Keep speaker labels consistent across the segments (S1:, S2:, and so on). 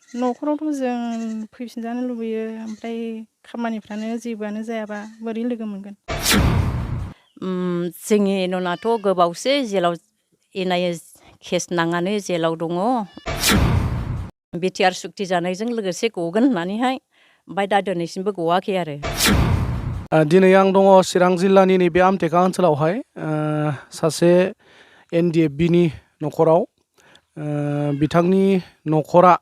S1: नख'रावथ' जों फैफिनजानो लुबैयो ओमफ्राय खामानिफ्रानो जेबोआनो जायाबा बोरै लोगो मोनगोन।
S2: जोंनि एन'नाथ' गोबावसै जेलाव इनाय केस नांनानै जेलाव दङ। बिटिआर सुक्ति जानायजों लोगोसे गगोन होननानैहाय ओमफ्राय दा दिनैसिमबो गवाखै आरो।
S3: दिनै आं दङ चिरां जिल्लानि नैबे आमटेका ओनसोलावहाय सासे एनडिएफबिनि नख'राव बिथांनि नख'रा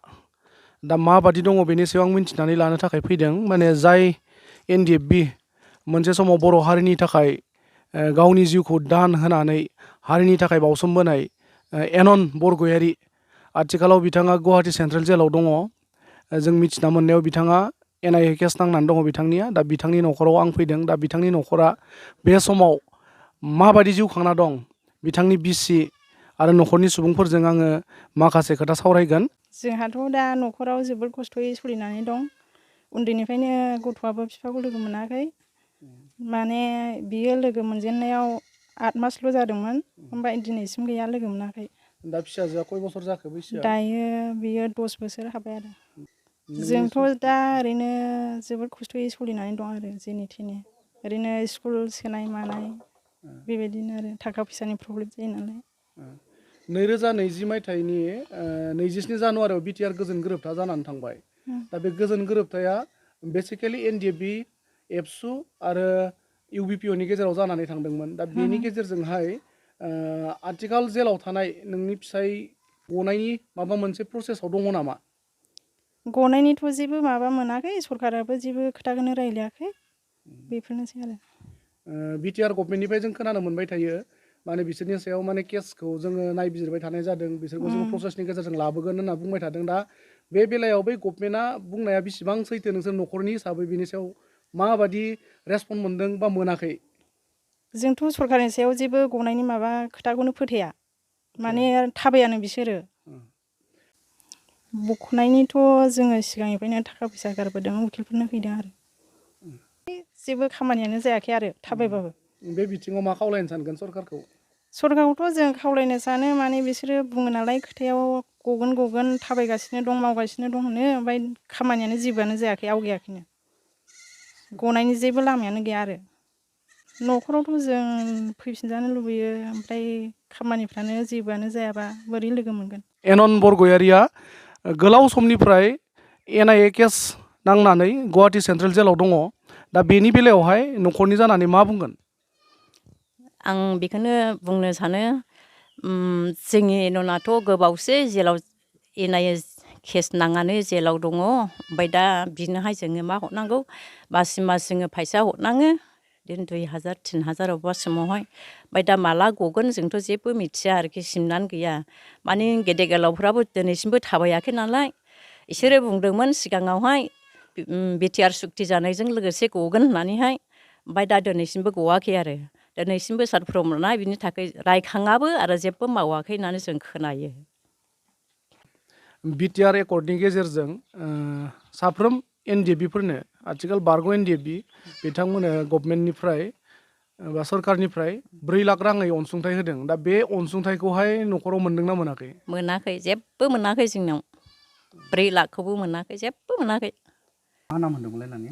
S3: दा माबादि दङ बेनि सायाव आं मिन्थिनानै लानो थाखाय फैदों। माने जाय एनडिएफबि मोनसे समाव बर' हारिनि थाखाय गावनि जिउखौ दान होनानै हारिनि थाखाय बावसोमबोनाय एन'न बरगयारि आथिखालाव बिथाङा गुवाहाटी सेन्ट्रेल जेलाव दङ। जों मिथिना मोननायाव बिथाङा एनआइए केस नांनानै दङ बिथांनिया। दा बिथांनि नख'राव आं फैदों। दा बिथांनि नख'रा बे समाव माबादि जिउ खांना दं बिथांनि बिसि आरो नख'रनि सुबुंफोरजों आङो माखासे खोथा सावरायगोन।
S1: जोंहाथ' दा नख'राव जोबोद खस्थ'यै सोलिनानै दं। उन्दैनिफ्रायनो गथ'आबो बिफाखौ लोगो मोनाखै। माने बियो लोगो मोनजेननायाव 8 मासल' जादोंमोन ओमफ्राय दिनैसिम गैया लोगो मोनाखै।
S3: दा फिसाजोआ खय बोसोर जाखो बैसोआ?
S1: दायो बियो 10 बोसोर हाबबाय आरो। जोंथ' दा ओरैनो जोबोद खस्थ'यै सोलिनानै दं आरो जेने थेने। ओरैनो स्कुल सोनाय मानाय बेबायदिनो आरो थाखा फैसानि प्रब्लेम जायो नालाय।
S3: 2020 मायथाइनि 27 जानुवारियाव बिटिआर गोजोन गोरोबथा जानानै थांबाय। दा बे गोजोन गोरोबथाया बेसिकेलि एनडिएफबि एबसु आरो इउबिपिअनि गेजेराव जानानै थांदोंमोन। दा बेनि गेजेरजोंहाय आथिखाल जेलाव थानाय नोंनि फिसाय गनायनि माबा मोनसे प्रसेसआव दङ नामा?
S1: गनायनिथ' जेबो माबा मोनाखै, सरकाराबो जेबो खोथाखौनो रायलायाखै। बेफोरनोसै आरो।
S3: बिटिआर गभर्नमेन्टनिफ्राय जों खोनानो मोनबाय थायो माने बिसोरनि सायाव माने केसखौ जोङो नायबिजिरबाय थानाय जादों, बिसोरखौ जोङो प्रसेसनि गेजेरजों लाबोगोन होनना बुंबाय थादों। दा बे बेलायाव बै गभर्नमेन्टआ बुंनाया बेसेबां सैथो नोंसोर नख'रनि हिसाबै बिनि सायाव माबादि रेसपन्स मोनदों बा मोनाखै?
S1: जोंथ' सरकारनि सायाव जेबो गनायनि माबा खोथाखौनो फोथाया। माने थाबायानो बिसोरो। बख'नायनिथ' जोङो सिगांनिफ्रायनो थाखा फैसा गारबोदों, उकिलफोरनो हैदों आरो। जेबो खामानियानो जायाखै आरो थाबायबाबो।
S3: बे बिथिङाव मा खावलायनो सानगोन सरकारखौ?
S1: सरकारखौथ' जों खावलायनो सानो माने बिसोरो बुङो नालाय खोथायाव गगोन थाबायगासिनो दं मावगासिनो दं होनो, ओमफ्राय खामानियानो जेबोआनो जायाखै आवगायाखैनो। गनायनि जेबो लामायानो गैया आरो। नख'रावथ' जों फैफिनजानो लुबैयो ओमफ्राय खामानिफ्रानो जेबोआनो जायाबा बोरै लोगो मोनगोन।
S3: एन'न बरगयारिया गोलाव समनिफ्राय एनआइए केस नांनानै गुवाहाटी सेन्ट्रेल जेलाव दङ। दा बेनि बेलायावहाय नख'रनि जानानै मा बुंगोन?
S2: आं बेखौनो बुंनो सानो जोंनि एन'नाथ' गोबावसै जेलाव इनाय केस नांनानै जेलाव दङ। ओमफ्राय दा बिनोहाय जोङो मा हरनांगौ? मास जोङो फैसा हरनाङो। बिदिनो 2000 3000 अबेबा समावहाय। ओमफ्राय दा माला गगोन जोंथ' जेबो मिथिया आरोखि, सिमनानै गैया। माने गेदेर गोलावफ्राबो दिनैसिमबो थाबायाखै नालाय। बिसोरो बुंदोंमोन सिगाङावहाय बिटिआर सुक्ति जानायजों लोगोसे गगोन होननानैहाय। ओमफ्राय दा दिनैसिमबो गवाखै आरो। दिनैसिमबो सारफ्राव मोना बिनि थाखाय रायखाङाबो आरो जेबो मावाखै होननानै जों खोनायो।
S3: बिटिआर एकर्डनि गेजेरजों साफ्रोम एनडिएफबिफोरनो आथिखाल बरगय एनडिएफबि बिथांमोननो गभर्नमेन्टनिफ्राय बा सरकारनिफ्राय 4 लाख राङै अनसुंथाइ होदों। दा बे अनसुंथाइखौहाय नख'राव मोनदोंना मोनाखै?
S2: मोनाखै, जेबो मोनाखै जोंनाव। 4 लाखखौबो मोनाखै, जेबो मोनाखै।
S3: मा नाम होनदोंमोनलाय नानि?